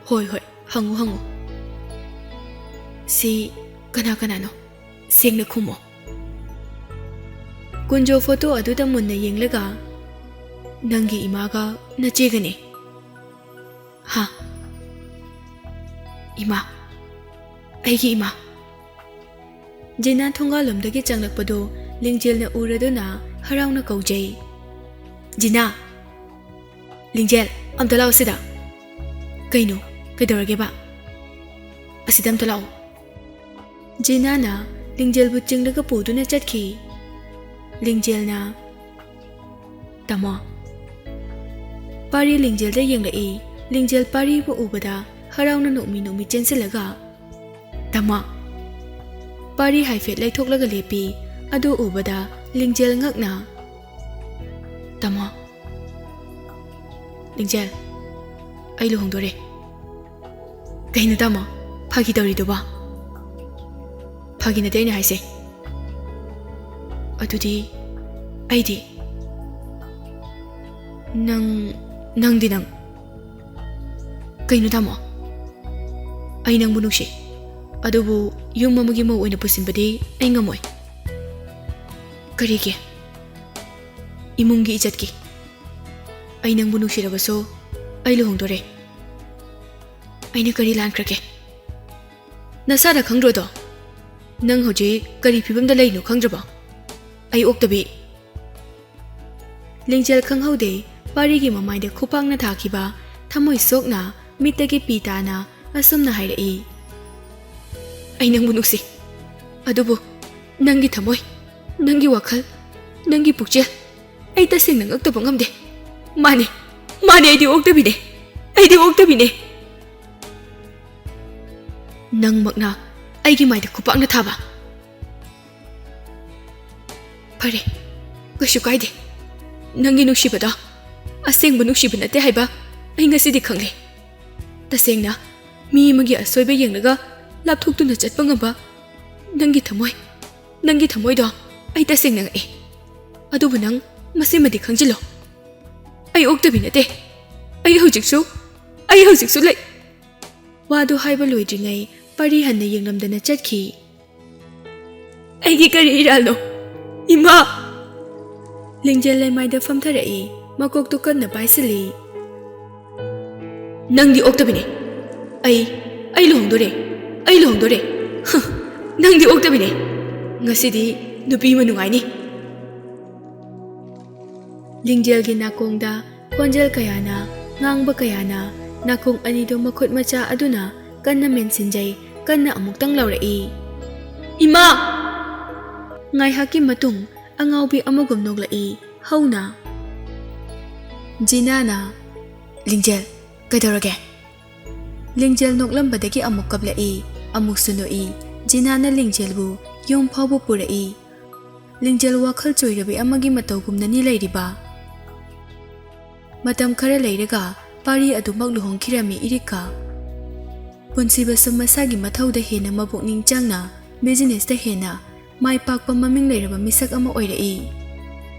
"ꯍꯣꯏ, ꯍꯣꯏ, ꯍꯪꯉꯨ, ꯍꯪꯉꯨ꯫" "ꯁꯤ ꯀꯅꯥ ꯀꯅꯥꯅꯣ? ꯁꯦꯡꯅ ꯈꯨꯝꯃꯣ꯫" ꯀꯨꯟꯖꯣ ꯐꯣꯇꯣ ꯑꯗꯨꯗ ꯃꯨꯟꯅ ꯌꯦꯡꯂꯒ, "ꯅꯪꯒꯤ ꯏꯃꯥꯒ ꯅꯆꯦꯒꯅꯦ"꯫ "ꯍꯥ? ꯏꯃꯥ? ꯑꯩꯒꯤ ꯏꯃꯥ?" ꯖꯤꯅꯥ ꯊꯣꯡꯒꯥꯜꯂꯣꯝꯗꯒꯤ ꯆꯪꯂꯛꯄꯗꯨ ꯂꯤꯡꯖꯦꯜꯅ ꯎꯔꯗꯨꯅ ꯍꯔꯥꯎꯅ ꯀꯧꯖꯩ꯫ "ꯖꯤꯅꯥ! ꯂꯤꯡꯖꯦꯜ, ꯑꯝꯇ ꯂꯥꯛꯑꯣ ꯁꯤꯗ!" "ꯀꯩꯅꯣ? ꯀꯩꯗꯧꯔꯒꯦꯕ? ꯑꯁꯤꯗ ꯑꯝꯇ ꯂꯥꯛꯑꯣ!" ꯖꯤꯅꯥꯅ ꯂꯤꯡꯖꯦꯜꯕꯨ ꯆꯤꯡꯂꯒ ꯄꯨꯗꯨꯅ ꯆꯠꯈꯤ꯫ ꯂꯤꯡꯖꯦꯜꯅ, "ꯇꯥꯃꯣ!" ꯄꯥꯔꯤ ꯂꯤꯡꯖꯦꯜꯗ ꯌꯦꯡꯂꯛꯏ꯫ ꯂꯤꯡꯖꯦꯜ ꯄꯥꯔꯤꯕꯨ ꯎꯕꯗ ꯍꯔꯥꯎꯅ ꯅꯣꯛꯃꯤ ꯅꯣꯛꯃꯤ ꯆꯦꯟꯁꯤꯜꯂꯒ, "ꯇꯥꯃꯣ!" ꯄꯥꯔꯤ ꯍꯥꯏꯐꯦꯠ ꯂꯩꯊꯣꯛꯂꯒ ꯂꯦꯞꯄꯤ꯫ ꯑꯗꯨ ꯎꯕꯗ ꯂꯤꯡꯖꯦꯜ ꯉꯛꯅ, "ꯇꯥꯃꯣ!" "ꯂꯤꯡꯖꯦꯜ, ꯑꯩ ꯂꯨꯍꯣꯡꯗꯣꯔꯦ!" "ꯀꯩꯅꯣ ꯇꯥꯃꯣ, ꯐꯥꯒꯤ ꯇꯧꯔꯤꯗꯨꯕꯣ?" "ꯐꯥꯒꯤ ꯅꯠꯇꯦ ꯑꯩꯅ ꯍꯥꯏꯁꯦ꯫ ꯑꯗꯨꯗꯤ ꯑꯩꯗꯤ?" "ꯅꯪ, ꯅꯪꯗꯤ ꯅꯪ?" "ꯀꯩꯅꯣ ꯇꯥꯃꯣ? ꯑꯩ ꯅꯪꯕꯨ ꯅꯨꯡꯁꯤ, ꯑꯗꯨꯕꯨ ꯌꯨꯝ ꯑꯃꯒꯤ ꯃꯧ ꯑꯣꯏꯅ ꯄꯨꯁꯤꯟꯕꯗꯤ ꯑꯩ ꯉꯝꯃꯣꯏ꯫" "ꯀꯔꯤꯒꯤ?" "ꯏꯃꯨꯡꯒꯤ ꯏꯖꯠꯀꯤ꯫ ꯑꯩ ꯅꯪꯕꯨ ꯅꯨꯡꯁꯤꯔꯕꯁꯨ ꯑꯩ ꯂꯨꯍꯣꯡꯗꯣꯔꯦ꯫ ꯑꯩꯅ ꯀꯔꯤ ꯂꯥꯟꯈ꯭ꯔꯒꯦ? ꯅꯁꯥꯅ ꯈꯪꯗ꯭ꯔꯣꯗꯣ? ꯅꯪ ꯍꯧꯖꯤꯛ ꯀꯔꯤ ꯐꯤꯕꯝꯗ ꯂꯩꯔꯤꯅꯣ ꯈꯪꯗ꯭ꯔꯕꯣ? ꯑꯩ ꯑꯣꯛꯇꯕꯤ!" ꯂꯤꯡꯖꯦꯜ ꯈꯪꯍꯧꯗꯦ, ꯄꯥꯔꯤꯒꯤ ꯃꯃꯥꯏꯗ ꯈꯨꯄꯥꯛꯅ ꯊꯥꯈꯤꯕ꯫ ꯊꯃꯣꯏ ꯁꯣꯛꯅ, ꯃꯤꯠꯇꯒꯤ ꯄꯤ ꯇꯥꯅ ꯑꯁꯨꯝꯅ ꯍꯥꯏꯔꯛꯏ, "ꯑꯩ ꯅꯪꯕꯨ ꯅꯨꯡꯁꯤ, ꯑꯗꯨꯕꯨ ꯅꯪꯒꯤ ꯊꯃꯣꯏ, ꯅꯪꯒꯤ ꯋꯥꯈꯜ, ꯅꯪꯒꯤ ꯄꯨꯛꯆꯦꯜ, ꯑꯩ ꯇꯁꯦꯡꯅ ꯉꯛꯇꯕ ꯉꯝꯗꯦ꯫ ꯃꯥꯅꯦ, ꯃꯥꯅꯦ, ꯑꯩꯗꯤ ꯑꯣꯛꯇꯕꯤꯅꯦ, ꯑꯩꯗꯤ ꯑꯣꯛꯇꯕꯤꯅꯦ꯫ ꯅꯪꯃꯛꯅ ꯑꯩꯒꯤ ꯃꯥꯏꯗ ꯈꯨꯄꯥꯛꯅ ꯊꯥꯕ꯫ ꯐꯔꯦ, ꯀꯩꯁꯨ ꯀꯥꯏꯗꯦ꯫ ꯅꯪꯒꯤ ꯅꯨꯡꯁꯤꯕꯗꯣ ꯑꯁꯦꯡꯕ ꯅꯨꯡꯁꯤꯕ ꯅꯠꯇꯦ ꯍꯥꯏꯕ ꯑꯩ ꯉꯁꯤꯗꯤ ꯈꯪꯂꯦ꯫ ꯇꯁꯦꯡꯅ ꯃꯤ ꯑꯃꯒꯤ ꯑꯁꯣꯏꯕ ꯌꯦꯡꯂꯒ ꯂꯥꯞꯊꯣꯛꯇꯨꯅ ꯆꯠꯄ ꯉꯝꯕ ꯅꯪꯒꯤ ꯊꯃꯣꯏ, ꯅꯪꯒꯤ ꯊꯃꯣꯏꯗꯣ ꯑꯩ ꯇꯁꯦꯡꯅ ꯉꯛꯑꯦ꯫ ꯑꯗꯨꯕꯨ ꯅꯪ ꯃꯁꯤꯃꯗꯤ ꯈꯪꯖꯤꯜꯂꯣ, ꯑꯩ ꯑꯣꯛꯇꯕꯤ ꯅꯠꯇꯦ꯫ ꯑꯩ ꯍꯧꯖꯤꯛꯁꯨ, ꯑꯩ ꯍꯧꯖꯤꯛꯁꯨ ꯂꯩ꯫" ꯋꯥꯗꯨ ꯍꯥꯏꯕ ꯂꯣꯏꯗ꯭ꯔꯤꯉꯩ ꯄꯥꯔꯤ ꯍꯟꯅ ꯌꯦꯡꯂꯝꯗꯅ ꯆꯠꯈꯤ꯫ "ꯑꯩꯒꯤ ꯀꯔꯤ ꯏꯔꯥꯜꯅꯣ? ꯏꯃꯥ!" ꯂꯤꯡꯖꯦꯜ ꯂꯩꯃꯥꯏꯗ ꯐꯝꯊꯔꯛꯏ, ꯃꯀꯣꯛꯇꯨ ꯀꯟꯅ ꯄꯥꯏꯁꯤꯜꯂꯤ꯫ "ꯅꯪꯗꯤ ꯑꯣꯛꯇꯕꯤꯅꯦ꯫ ꯑꯩ, ꯑꯩ ꯂꯨꯍꯣꯡꯗꯣꯔꯦ, ꯑꯩ ꯂꯨꯍꯣꯡꯗꯣꯔꯦ꯫ ꯍ, ꯅꯪꯗꯤ ꯑꯣꯛꯇꯕꯤꯅꯦ꯫ ꯉꯁꯤꯗꯤ ꯅꯨꯄꯤ ꯑꯃ ꯅꯨꯡꯉꯥꯏꯅꯤ꯫" ꯂꯤꯡꯖꯦꯜꯒꯤ ꯅꯥꯀꯣꯡꯗ ꯈꯣꯟꯖꯦꯜ ꯀꯌꯥꯅ, ꯉꯥꯡꯕ ꯀꯌꯥꯅ ꯅꯥꯀꯣꯡ ꯑꯅꯤꯗꯨ ꯃꯈꯨꯠ ꯃꯆꯥ ꯑꯗꯨꯅ ꯀꯟꯅ ꯃꯦꯟꯁꯤꯟꯖꯩ, ꯀꯟꯅ ꯑꯃꯨꯛꯇꯪ ꯂꯥꯎꯔꯛꯏ꯫ "ꯏꯃꯥ!" ꯉꯥꯏꯍꯥꯛꯀꯤ ꯃꯇꯨꯡ ꯑꯉꯥꯎꯕꯤ ꯑꯃꯒꯨꯝ ꯅꯣꯛꯂꯛꯏ ꯍꯧꯅ꯫ ꯖꯤꯅꯥꯅ, "ꯂꯤꯡꯖꯦꯜ, ꯀꯩꯗꯧꯔꯒꯦ?" ꯂꯤꯡꯖꯦꯜ ꯅꯣꯛꯂꯝꯕꯗꯒꯤ ꯑꯃꯨꯛ ꯀꯞꯂꯛꯏ, ꯑꯃꯨꯛꯁꯨ ꯅꯣꯛꯏ꯫ ꯖꯤꯅꯥꯅ ꯂꯤꯡꯖꯦꯜꯕꯨ ꯌꯨꯝ ꯐꯥꯎꯕ ꯄꯨꯔꯛꯏ꯫ ꯂꯤꯡꯖꯦꯜ ꯋꯥꯈꯜ ꯆꯣꯏꯔꯕꯤ ꯑꯃꯒꯤ ꯃꯇꯧꯒꯨꯝꯅꯅꯤ ꯂꯩꯔꯤꯕ꯫ ꯃꯇꯝ ꯈꯔ ꯂꯩꯔꯒ ꯄꯥꯔꯤ ꯑꯗꯨꯃꯛ ꯂꯨꯍꯣꯡꯈꯤꯔꯝꯃꯤ ꯏꯔꯤꯛꯀ꯫ ꯄꯨꯟꯁꯤꯕꯁꯨ ꯃꯁꯥꯒꯤ ꯃꯊꯧꯗ ꯍꯦꯟꯅ ꯃꯄꯨꯛꯅꯤꯡ ꯆꯪꯅ, ꯕꯤꯖꯤꯅꯦꯁꯇ ꯍꯦꯟꯅ ꯃꯥꯏ ꯄꯥꯛꯄ ꯃꯃꯤꯡ ꯂꯩꯔꯕ ꯃꯤꯁꯛ ꯑꯃ ꯑꯣꯏꯔꯛꯏ꯫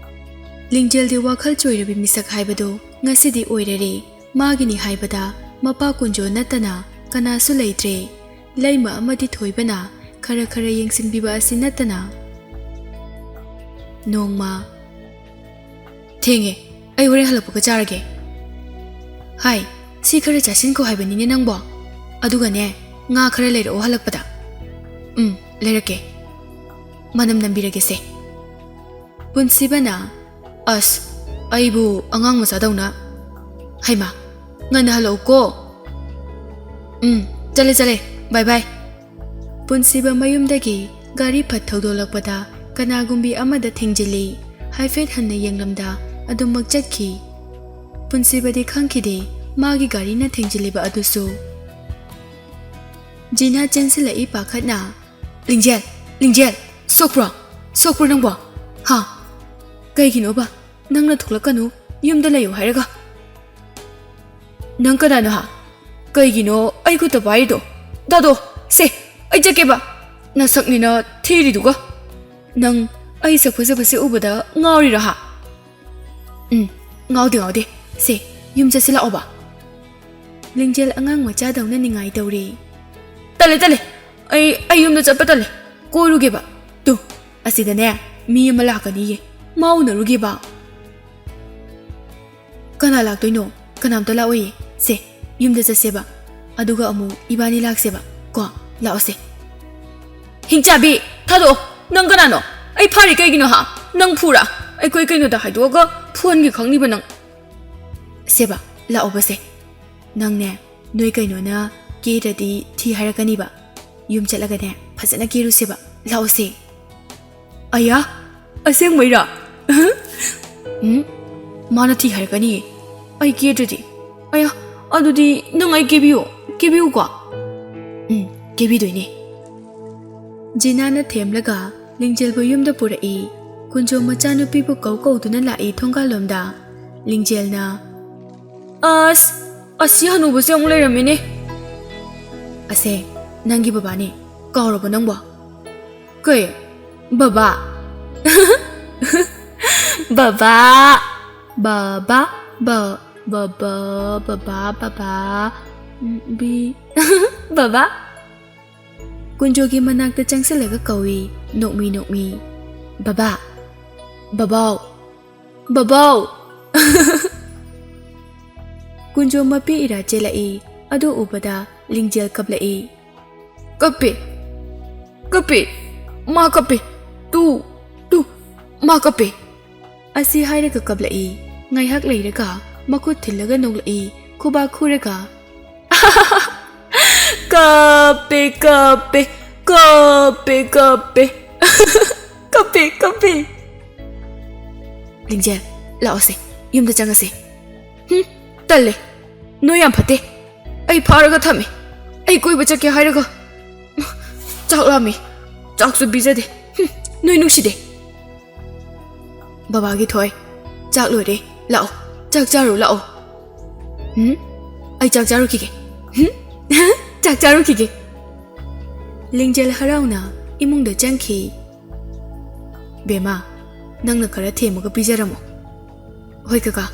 ꯂꯤꯡꯖꯦꯜꯗꯤ ꯋꯥꯈꯜ ꯆꯣꯏꯔꯕꯤ ꯃꯤꯁꯛ ꯍꯥꯏꯕꯗꯨ ꯉꯁꯤꯗꯤ ꯑꯣꯏꯔꯔꯦ꯫ ꯃꯥꯒꯤꯅꯤ ꯍꯥꯏꯕꯗ ꯃꯄꯥ ꯀꯨꯟꯖꯣ ꯅꯠꯇꯅ ꯀꯅꯥꯁꯨ ꯂꯩꯇ꯭ꯔꯦ꯫ ꯂꯩꯃ ꯑꯃꯗꯤ ꯊꯣꯏꯕꯅ ꯈꯔ ꯈꯔ ꯌꯦꯡꯁꯤꯟꯕꯤꯕ ꯑꯁꯤ ꯅꯠꯇꯅ꯫ ꯅꯣꯡꯃ, "ꯊꯦꯡꯉꯦ, ꯑꯩ ꯍꯣꯔꯦꯟ ꯍꯜꯂꯛꯄꯒ ꯆꯥꯔꯒꯦ꯫ ꯍꯥꯏ, ꯁꯤ ꯈꯔ ꯆꯥꯁꯤꯟꯈꯣ ꯍꯥꯏꯕꯅꯤꯅꯦ ꯅꯪꯕꯣ꯫ ꯑꯗꯨꯒꯅꯦ, ꯉꯥ ꯈꯔ ꯂꯩꯔꯛꯑꯣ ꯍꯜꯂꯛꯄꯗ꯫" "ꯎꯝ, ꯂꯩꯔꯛꯀꯦ꯫ ꯃꯅꯝ ꯅꯝꯕꯤꯔꯒꯦꯁꯦ꯫" ꯄꯨꯟꯁꯤꯕꯅ, "ꯑꯁ, ꯑꯩꯕꯨ ꯑꯉꯥꯡ ꯃꯆꯥꯗꯧꯅ꯫ ꯍꯩꯃꯥ, ꯉꯟꯅ ꯍꯜꯂꯛꯎꯀꯣ꯫" "ꯎꯝ, ꯆꯠꯂꯦ, ꯆꯠꯂꯦ꯫ ꯕꯥꯏ ꯕꯥꯏ꯫" ꯄꯨꯟꯁꯤꯕ ꯃꯌꯨꯝꯗꯒꯤ ꯒꯥꯔꯤ ꯐꯠ ꯊꯧꯗꯣꯛꯂꯛꯄꯗ ꯀꯅꯥꯒꯨꯝꯕꯤ ꯑꯃꯗ ꯊꯦꯡꯖꯤꯜꯂꯤ꯫ ꯍꯥꯏꯐꯦꯠ ꯍꯟꯅ ꯌꯦꯡꯂꯝꯗ ꯑꯗꯨꯃꯛ ꯆꯠꯈꯤ꯫ ꯄꯨꯟꯁꯤꯕꯗꯤ ꯈꯪꯈꯤꯗꯦ ꯃꯥꯒꯤ ꯒꯥꯔꯤꯅ ꯊꯦꯡꯖꯤꯜꯂꯤꯕ ꯑꯗꯨꯁꯨ꯫ ꯖꯤꯅꯥ ꯆꯦꯟꯁꯤꯜꯂꯛꯏ ꯄꯥꯈꯠꯅ꯫ "ꯂꯤꯡꯖꯦꯜ, ꯂꯤꯡꯖꯦꯜ, ꯁꯣꯛꯄ꯭ꯔꯣ? ꯁꯣꯛꯄ꯭ꯔꯣ ꯅꯪꯕꯣ? ꯍꯥ? ꯀꯩꯒꯤꯅꯣꯕ? ꯅꯪꯅ ꯊꯣꯛꯂꯛꯀꯅꯨ, ꯌꯨꯝꯗ ꯂꯩꯌꯨ ꯍꯥꯏꯔꯒ?" "ꯅꯪ ꯀꯅꯥꯅꯣ ꯍꯥ? ꯀꯩꯒꯤꯅꯣ ꯑꯩ ꯈꯨꯠꯇ ꯄꯥꯏꯔꯤꯗꯣ? ꯗꯥꯗꯣ, ꯁꯦ, ꯑꯩ ꯆꯠꯀꯦꯕ꯫ ꯅꯁꯛꯅꯤꯅ ꯊꯤꯔꯤꯗꯨꯒ꯫ ꯅꯪ ꯑꯩ ꯁꯛ ꯐꯖꯕꯁꯦ ꯎꯕꯗ ꯉꯥꯎꯔꯤꯔꯥ ꯍꯥ?" "ꯎꯝ, ꯉꯥꯎꯗꯦ, ꯉꯥꯎꯗꯦ꯫ ꯁꯦ, ꯌꯨꯝ ꯆꯠꯁꯤ ꯂꯥꯛꯑꯣꯕ꯫" ꯂꯤꯡꯖꯦꯜ ꯑꯉꯥꯡ ꯃꯆꯥꯗꯧꯅ ꯅꯤꯡꯉꯥꯏ ꯇꯧꯔꯤ꯫ "ꯇꯜꯂꯦ, ꯇꯜꯂꯦ꯫ ꯑꯩ, ꯑꯩ ꯌꯨꯝꯗ ꯆꯠꯄ ꯇꯜꯂꯦ꯫ ꯀꯣꯏꯔꯨꯒꯦꯕ꯫ ꯇꯨ, ꯑꯁꯤꯗꯅꯦ ꯃꯤ ꯑꯃ ꯂꯥꯛꯀꯅꯤꯌꯦ꯫ ꯃꯥ ꯎꯅꯔꯨꯒꯦꯕ꯫ ꯀꯅꯥ ꯂꯥꯛꯇꯣꯏꯅꯣ? ꯀꯅꯥꯝꯇ ꯂꯥꯛꯑꯣꯏꯌꯦ꯫ ꯁꯦ, ꯌꯨꯝꯗ ꯆꯠꯁꯦꯕ꯫ ꯑꯗꯨꯒ ꯑꯃꯨꯛ ꯏꯕꯥꯅꯤ ꯂꯥꯛꯁꯦꯕ꯫ ꯀꯣ, ꯂꯥꯛꯑꯣꯁꯦ꯫ ꯍꯤꯡꯆꯥꯕꯤ, ꯊꯥꯗꯣꯛꯑꯣ꯫ ꯅꯪ ꯀꯅꯥꯅꯣ? ꯑꯩ ꯐꯥꯔꯤ ꯀꯩꯒꯤꯅꯣ ꯍꯥ? ꯅꯪ ꯐꯨꯔꯥ? ꯑꯩꯈꯣꯏ ꯀꯩꯅꯣꯗ ꯍꯥꯏꯗꯣꯛꯑꯒ ꯐꯨꯍꯟꯒꯦ ꯈꯪꯅꯤꯕ ꯅꯪ꯫ ꯁꯦꯕ, ꯂꯥꯛꯑꯣꯕꯁꯦ꯫ ꯅꯪꯅꯦ, ꯅꯣꯏ ꯀꯩꯅꯣꯅ ꯀꯦꯗ꯭ꯔꯗꯤ ꯊꯤ ꯍꯥꯏꯔꯛꯀꯅꯤꯕ꯫ ꯌꯨꯝ ꯆꯠꯂꯒꯅꯦ, ꯐꯖꯅ ꯀꯦꯔꯨꯁꯦꯕ꯫ ꯂꯥꯛꯑꯣꯁꯦ꯫ ꯑꯌꯥ, ꯑꯁꯦꯡꯕꯩꯔꯥ? ꯎꯝ, ꯃꯥꯅ ꯊꯤ ꯍꯥꯏꯔꯛꯀꯅꯤꯌꯦ, ꯑꯩ ꯀꯦꯗ꯭ꯔꯗꯤ꯫ ꯑꯌꯥ, ꯑꯗꯨꯗꯤ ꯅꯪ ꯑꯩ ꯀꯦꯕꯤꯌꯨ, ꯀꯦꯕꯤꯌꯨꯀꯣ꯫ ꯎꯝ, ꯀꯦꯕꯤꯗꯣꯏꯅꯦ꯫ ꯖꯤꯅꯥꯅ ꯊꯦꯝꯂꯒ ꯂꯤꯡꯖꯦꯜꯕꯨ ꯌꯨꯝꯗ ꯄꯨꯔꯛꯏ꯫ ꯀꯨꯟꯖꯣ ꯃꯆꯥꯅꯨꯄꯤꯕꯨ ꯀꯧ ꯀꯧꯗꯨꯅ ꯂꯥꯛꯏ ꯊꯣꯡꯒꯥꯜꯂꯣꯝꯗ꯫ ꯂꯤꯡꯖꯦꯜꯅ, "ꯑꯁ, ꯑꯁꯤ ꯍꯅꯨꯕꯁꯦ ꯑꯃꯨꯛ ꯂꯩꯔꯝꯃꯤꯅꯦ꯫ ꯑꯁꯦ, ꯅꯪꯒꯤ ꯕꯕꯥꯅꯦ, ꯀꯥꯎꯔꯕꯣ ꯅꯪꯕꯣ?" "ꯀꯩ? ꯕꯕꯥ?" "ꯕꯕꯥ, ꯕꯕꯥ, ꯕ-, ꯕꯕꯥ, ꯕꯕꯥ, ꯕꯕꯥ, ꯎꯝ, ꯕꯤ-, ꯕꯕꯥ?" ꯀꯨꯟꯖꯣꯒꯤ ꯃꯅꯥꯛꯇ ꯆꯪꯁꯤꯜꯂꯒ ꯀꯧꯏ, ꯅꯣꯛꯃꯤ ꯅꯣꯛꯃꯤ, "ꯕꯕꯥ, ꯕꯕꯥꯎ, ꯕꯕꯥꯎ!" ꯀꯨꯟꯖꯣ ꯃꯄꯤ ꯏꯔꯥ ꯆꯦꯜꯂꯛꯏ꯫ ꯑꯗꯨ ꯎꯕꯗ ꯂꯤꯡꯖꯦꯜ ꯀꯞꯂꯛꯏ꯫ "ꯀꯞꯄꯦ, ꯀꯞꯄꯦ, ꯃꯥ ꯀꯞꯄꯦ, ꯇꯨ, ꯇꯨ, ꯃꯥ ꯀꯞꯄꯦ!" ꯑꯁꯤ ꯍꯥꯏꯔꯒ ꯀꯞꯂꯛꯏ꯫ ꯉꯥꯏꯍꯥꯛ ꯂꯩꯔꯒ ꯃꯈꯨꯠ ꯊꯤꯜꯂꯒ ꯅꯣꯛꯂꯛꯏ, ꯈꯨꯕꯥꯛ ꯈꯨꯔꯒ꯫ "ꯀꯞꯄꯦ, ꯀꯞꯄꯦ, ꯀꯞꯄꯦ, ꯀꯞꯄꯦ, ꯀꯞꯄꯦ, ꯀꯞꯄꯦ!" "ꯂꯤꯡꯖꯦꯜ, ꯂꯥꯛꯑꯣꯁꯦ, ꯌꯨꯝꯗ ꯆꯪꯉꯁꯦ꯫" "ꯍꯨꯝ, ꯇꯜꯂꯦ꯫ ꯅꯣꯏ ꯌꯥꯝ ꯐꯠꯇꯦ꯫ ꯑꯩ ꯐꯥꯔꯒ ꯊꯝꯃꯦ꯫ ꯑꯩ ꯀꯣꯏꯕ ꯆꯠꯀꯦ ꯍꯥꯏꯔꯒ ꯆꯥꯛ ꯂꯥꯝꯃꯦ꯫ ꯆꯥꯛꯁꯨ ꯄꯤꯖꯗꯦ꯫ ꯍꯨꯝ, ꯅꯣꯏ ꯅꯨꯡꯁꯤꯗꯦ꯫" "ꯕꯕꯥꯒꯤ ꯊꯣꯏ, ꯆꯥꯛ ꯂꯣꯏꯔꯦ꯫ ꯂꯥꯛꯑꯣ, ꯆꯥꯛ ꯆꯥꯔꯨ ꯂꯥꯛꯑꯣ꯫" "ꯍꯨꯝ? ꯑꯩ ꯆꯥꯛ ꯆꯥꯔꯨꯈꯤꯒꯦ꯫ ꯍꯨꯝ? ꯆꯥꯛ ꯆꯥꯔꯨꯈꯤꯒꯦ꯫" ꯂꯤꯡꯖꯦꯜ ꯍꯔꯥꯎꯅ ꯏꯃꯨꯡꯗ ꯆꯪꯈꯤ꯫ "ꯕꯦꯝꯃ, ꯅꯪꯅ ꯈꯔ ꯊꯦꯝꯃꯒ ꯄꯤꯖꯔꯝꯃꯣ꯫" "ꯍꯣꯏ ꯀꯀꯥ꯫"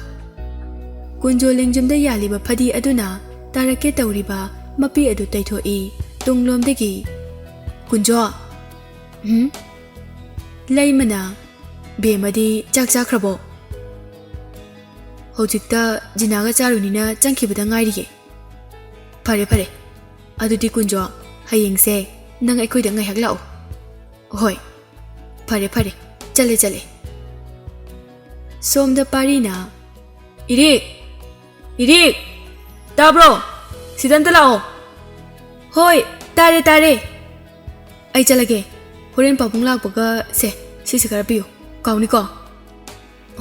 ꯀꯨꯟꯖꯣ ꯂꯦꯡꯖꯨꯝꯗ ꯌꯥꯜꯂꯤꯕ ꯐꯗꯤ ꯑꯗꯨꯅ ꯇꯥꯔꯛꯀꯦ ꯇꯧꯔꯤꯕ ꯃꯄꯤ ꯑꯗꯨ ꯇꯩꯊꯣꯛꯏ꯫ ꯇꯨꯡꯂꯣꯝꯗꯒꯤ, "ꯀꯨꯟꯖꯣ!" "ꯍꯨꯝ?" ꯂꯩꯃꯅ, ꯕꯦꯝꯃꯗꯤ ꯆꯥꯛ ꯆꯥꯈ꯭ꯔꯕꯣ? ꯍꯧꯖꯤꯛꯇ ꯖꯤꯅꯥꯒ ꯆꯥꯔꯨꯅꯤꯅ ꯆꯪꯈꯤꯕꯗ ꯉꯥꯏꯔꯤꯌꯦ꯫ ꯐꯔꯦ, ꯐꯔꯦ꯫ ꯑꯗꯨꯗꯤ ꯀꯨꯟꯖꯣ, ꯍꯌꯦꯡꯁꯦ ꯅꯪ ꯑꯩꯈꯣꯏꯗ ꯉꯥꯏꯍꯥꯛ ꯂꯥꯛꯑꯣ꯫ ꯍꯣꯏ, ꯐꯔꯦ, ꯐꯔꯦ꯫ ꯆꯠꯂꯦ, ꯆꯠꯂꯦ꯫ ꯁꯣꯝꯗ ꯄꯥꯔꯤꯅ, "ꯏꯔꯤꯛ! ꯏꯔꯤꯛ! ꯇꯥꯕ꯭ꯔꯣ? ꯁꯤꯗ ꯑꯝꯇ ꯂꯥꯛꯑꯣ!" "ꯍꯣꯏ, ꯇꯥꯔꯦ, ꯇꯥꯔꯦ꯫ ꯑꯩ ꯆꯠꯂꯒꯦ꯫ ꯍꯣꯔꯦꯟ ꯄꯥꯕꯨꯡ ꯂꯥꯛꯄꯒ ꯁꯦ, ꯁꯤꯁꯦ ꯈꯔ ꯄꯤꯌꯨ꯫ ꯀꯥꯎꯅꯤꯀꯣ?"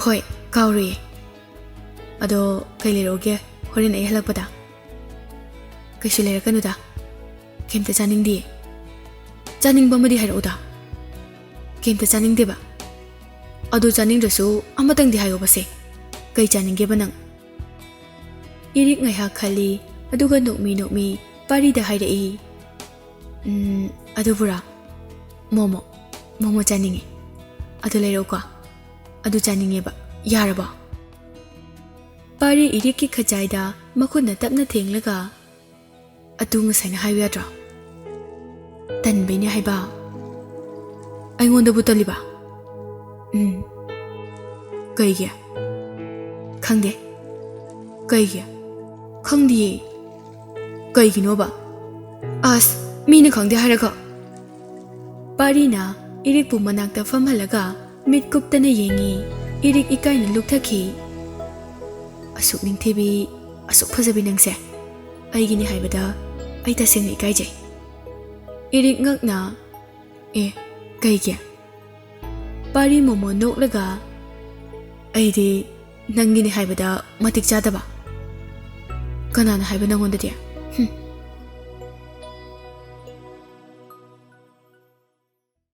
"ꯍꯣꯏ, ꯀꯥꯎꯔꯣꯏꯌꯦ꯫ ꯑꯗꯣ ꯀꯩ ꯂꯩꯔꯛꯎꯒꯦ ꯍꯣꯔꯦꯟ ꯑꯩ ꯍꯜꯂꯛꯄꯗ?" "ꯀꯩꯁꯨ ꯂꯩꯔꯛꯀꯅꯨꯗ꯫ ꯀꯩꯝꯇ ꯆꯥꯅꯤꯡꯗꯤꯌꯦ꯫ ꯆꯥꯅꯤꯡꯕ ꯑꯃꯗꯤ ꯍꯥꯏꯔꯛꯎꯗ꯫" "ꯀꯩꯝꯇ ꯆꯥꯅꯤꯡꯗꯦꯕ꯫" "ꯑꯗꯨ ꯆꯥꯅꯤꯡꯗ꯭ꯔꯁꯨ ꯑꯃꯇꯪꯗꯤ ꯍꯥꯏꯌꯣꯕꯁꯦ꯫ ꯀꯩ ꯆꯥꯅꯤꯡꯒꯦꯕ ꯅꯪ?" ꯏꯔꯤꯛ ꯉꯥꯏꯍꯥꯛ ꯈꯜꯂꯤ, ꯑꯗꯨꯒ ꯅꯣꯛꯃꯤ ꯅꯣꯛꯃꯤ ꯄꯥꯔꯤꯗ ꯍꯥꯏꯔꯛꯏ, "ꯎꯝ, ꯑꯗꯨꯕꯨꯔꯥ? ꯃꯣꯃꯣ, ꯃꯣꯃꯣ ꯆꯥꯅꯤꯡꯉꯤ꯫ ꯑꯗꯨ ꯂꯩꯔꯛꯎꯀꯣ꯫ ꯑꯗꯨ ꯆꯥꯅꯤꯡꯉꯦꯕ꯫ ꯌꯥꯔꯕꯣ?" ꯄꯥꯔꯤ ꯏꯔꯤꯛꯀꯤ ꯈꯖꯥꯏꯗ ꯃꯈꯨꯠꯅ ꯇꯞꯅ ꯊꯦꯡꯂꯒ, "ꯑꯗꯨ ꯉꯁꯥꯏꯅ ꯍꯥꯏꯌꯨ ꯌꯥꯗ꯭ꯔꯣ? ꯇꯟꯕꯩꯅꯦ ꯍꯥꯏꯕ꯫" "ꯑꯩꯉꯣꯟꯗꯕꯨ ꯇꯜꯂꯤꯕ?" "ꯎꯝ꯫" "ꯀꯩꯒꯤ?" "ꯈꯪꯗꯦ꯫" "ꯀꯩꯒꯤ?" "ꯈꯪꯗꯤꯌꯦ꯫" "ꯀꯩꯒꯤꯅꯣꯕ?" "ꯑꯁ, ꯃꯤꯅ ꯈꯪꯗꯦ ꯍꯥꯏꯔꯒ꯫" ꯄꯥꯔꯤꯅ ꯏꯔꯤꯛꯄꯨ ꯃꯅꯥꯛꯇ ꯐꯝꯍꯜꯂꯒ ꯃꯤꯠ ꯀꯨꯞꯇꯅ ꯌꯦꯡꯉꯤ꯫ ꯏꯔꯤꯛ ꯏꯀꯥꯏꯅ ꯂꯨꯛꯊꯈꯤ꯫ "ꯑꯁꯨꯛ ꯅꯤꯡꯊꯤꯕꯤ, ꯑꯁꯨꯛ ꯐꯖꯕꯤ ꯅꯪꯁꯦ ꯑꯩꯒꯤꯅꯤ ꯍꯥꯏꯕꯗ ꯑꯩ ꯇꯁꯦꯡꯅ ꯏꯀꯥꯏꯖꯩ꯫" ꯏꯔꯤꯛ ꯉꯛꯅ, "ꯑꯦ, ꯀꯩꯒꯤ?" ꯄꯥꯔꯤ ꯃꯣꯃꯣ ꯅꯣꯛꯂꯒ, "ꯑꯩꯗꯤ ꯅꯪꯒꯤꯅꯤ ꯍꯥꯏꯕꯗ ꯃꯇꯤꯛ ꯆꯥꯗꯕ꯫ ꯀꯅꯥꯅ ꯍꯥꯏꯕ ꯅꯪꯉꯣꯟꯗꯗꯤ? ꯍꯨꯝ,